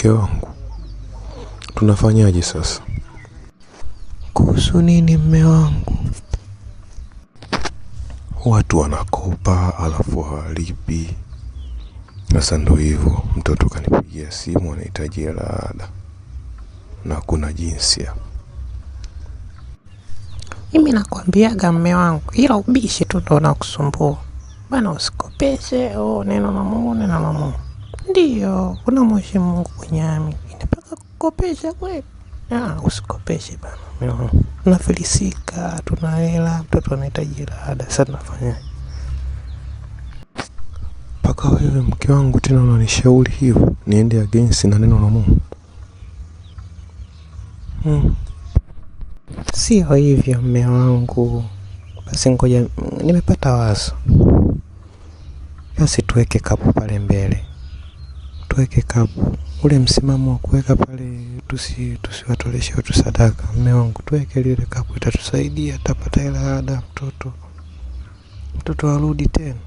Mke wangu, tunafanyaje sasa? Kuhusu nini mme wangu? Watu wanakopa alafu hawalipi. Sasa ndo hivyo, mtoto kanipigia simu anahitaji hela ada na kuna jinsi ya Mimi nakwambiaga mme wangu, ila ubishi tu ndo unakusumbua bana. Usikopeshe. Oh, neno la Mungu, neno la Mungu. Ndiyo, unamheshimu Mungu kwenye ami, inapaka kukopesha kweli? Ah, usikopeshe bana mme wangu, tunafilisika, tuna hela, mtoto anahitaji hela ada. Sasa tunafanyaje? Mpaka wewe mke wangu tena unanishauri hivyo niende against na neno la Mungu? Sio hivyo mme wangu. Basi ngoja, nimepata wazo. Basi tuweke kapu pale mbele, tuweke kapu, ule msimamo wa kuweka pale, tusiwatoleshe watu sadaka. Mme wangu, tuweke lile kapu, itatusaidia, tapata hela ada, mtoto arudi tena.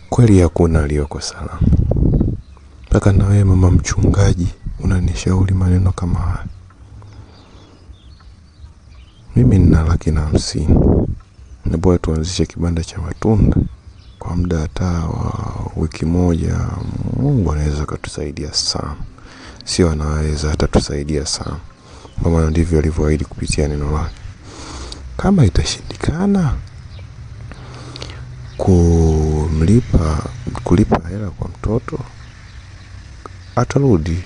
Kweli hakuna aliyoko salama. Mpaka na wewe mama mchungaji unanishauri maneno kama haya. Mimi nina 150,000. Ni bora tuanzishe kibanda cha matunda kwa muda hata wa wiki moja. Mungu anaweza akatusaidia sana, sio anaweza, atatusaidia sana, kwa maana ndivyo alivyoahidi kupitia neno lake. Kama itashindikana kulipa hela kwa mtoto, atarudi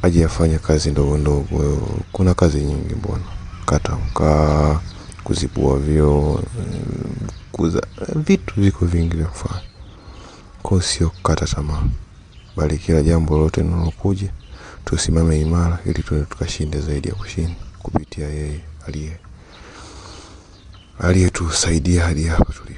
aje afanye kazi ndogo ndogo. Kuna kazi nyingi mbona, kata mkaa, kuzibua vyoo, kuza vitu viko vingi vya kufanya. Kwa sio kukata tamaa, bali kila jambo lolote linalokuja tusimame imara, ili tuende tukashinde zaidi ya kushinda kupitia yeye aliyetusaidia hadi hapa tulipo.